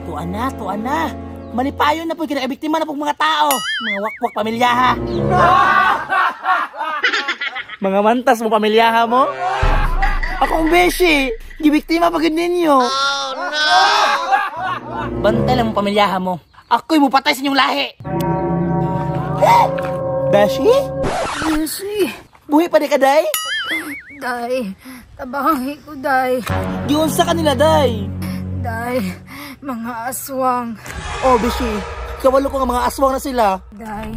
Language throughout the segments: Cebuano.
Tuan na, tuan na. Malipayon na po, kinakabiktima na po mga tao. Mga wakwak pamilya ha. Mga mantas mo pamilya ha mo. Akong beshi, gibiktima pa gid ninyo. Oh no! Bantay lang mo pamilya mo. Ako'y mupatay sa inyong lahi. Beshi? Beshi. Buhi pa di ka, day? Day, tabangi ko, day. Giun sa kanila, day. Day, mga aswang. Oh, Beshi, kawalo ko nga mga aswang na sila. Day,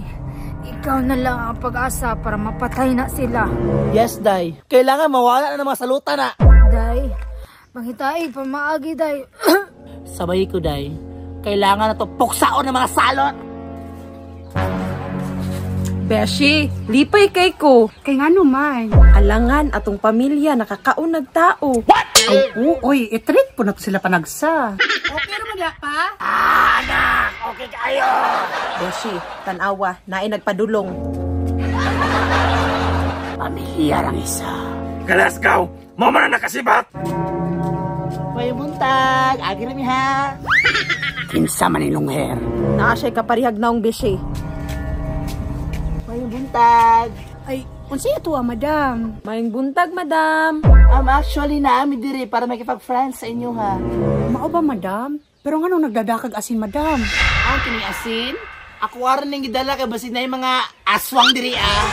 ikaw na lang ang pag-asa para mapatay na sila. Yes, day. Kailangan mawala na ng mga salutan na. Day, mangitai pamaagi, day. Sabay ko, day. Kailangan na to puksaon ng mga salot. Beshi, lipay kay ko. Kay ngano man? Alangan atong pamilya nakakaon nagtao. What? Ay, uy, i-treat po na to sila panagsa. Okay ra man pa? Ah, anak, okay kayo. Beshi, tanawa, naay nagpadulong. Pamilya rang isa. Glasgow, mo man na nakasibat. May buntag, agi rami ha. Kinsa man ilong hair. Naa siya'y kaparihag naong Beshi. May buntag. Ay, unsa ito ah, madam? Mayong buntag, madam. Actually, naami diri para makipag-friends sa inyo, ha. Mao ba, madam? Pero ngano nagdadakag asin, madam? Ang kining asin? Ako aron ning gidala kay basig na yung mga aswang diri, ah.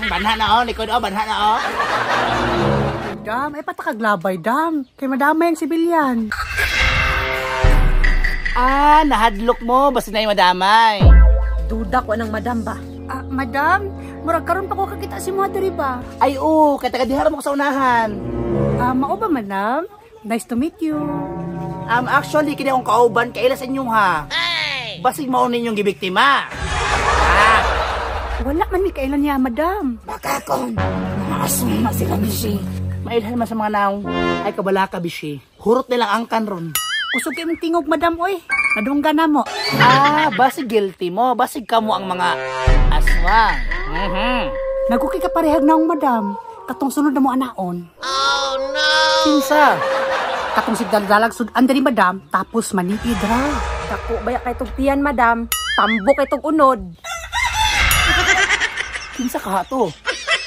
Banha na, oh. Likod, oh. Banha na, oh. Madam, ay patakaglabay, dam. Kay madamay ang sibilyan. Ah, nahadlok mo. Basig na yung madamay. Duda ko anang madam ba? Ah, madam, murag karon pa ko kakita si mga diri ba? Ay, oo, kay taga dihara mo ko sa unahan. Ah, mao ba, madam? Nice to meet you. Actually, kini akong kauban kaila sa inyo, ha. Ay! Basig mao ninyong gibiktima. Ah. Wala man mi kailan niya, madam. Baka kon, mga aswang na sila, Bishi. Mailhan man sa mga naong. Ay, kabala ka, Bishi. Hurot nilang angkan ron. Kusog kay mong tingog, madam, oy. Nadungga na mo. Ah, basig guilty mo. Basig ka mo ang mga aswang. Mm-hmm. Naguki ka parehag naong, madam. Katong sunod na mo anaon. Oh, no! Kinsa? Katong sigdaldalag sudan diri, madam. Tapos maniid ra. Dako baya kay tugtiyan, madam. Tambo kay tug unod. Kinsa ka to?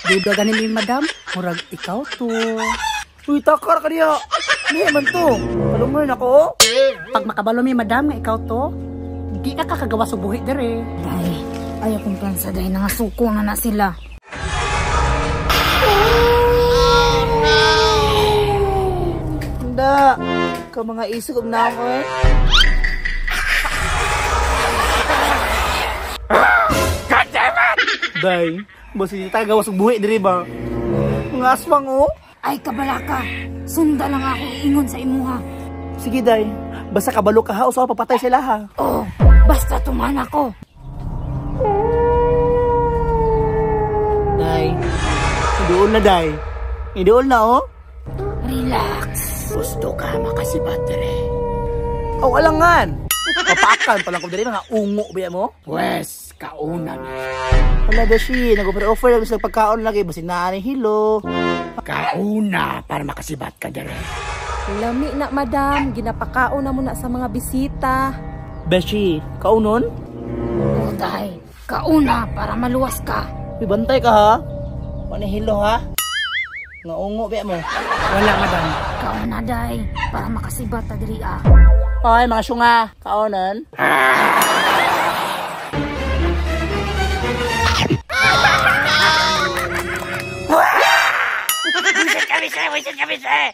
Duda ganin ni madam. Murag ikaw to. Uy, takar ka niya. Niya man to. Kalungoy na ko. Pag makabalo mi, madam, nga ikaw to, di ka kakagawa sa buhi dire. Day, ayaw kong plansa, day. Nangasuko na na sila. Oh, no! Handa. Ka mga isog na ako eh. God damn it! Day, basta di tayo gawa sa buhi dire ba? Mga aswang oh. Ay, kabalaka. Sunda lang ako iingon sa imuha. Sige, day. Basta kabalo ka ha, usaw papatay sila ha. Oh, basta tuman ako. Day, iduol na, day. Iduol na, oh. Relax. Gusto ka makasibat dire. Oh, alangan. Papakan pa lang ko dire, mga ungo biya mo. Pwes, kauna na. Wala, Beshi. Nag-offer-offer lang sa pagkaon lagi. Basta naa ni hilo. Kauna para makasibat ka dire. Lami na, madam. Ginapakaon na muna sa mga bisita. Beshi, kaunon? Oh, day. Kauna para maluwas ka. Uy, bantay ka ha. Panihilo ha. Nga ungo biya mo. Wala, madam. Kauna, day. Para makasibat ta diri ah. Ay, mga syunga. Kaunon?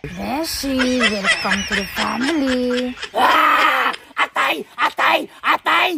Beshi, welcome to the family. Ah! Atay! Atay! Atay!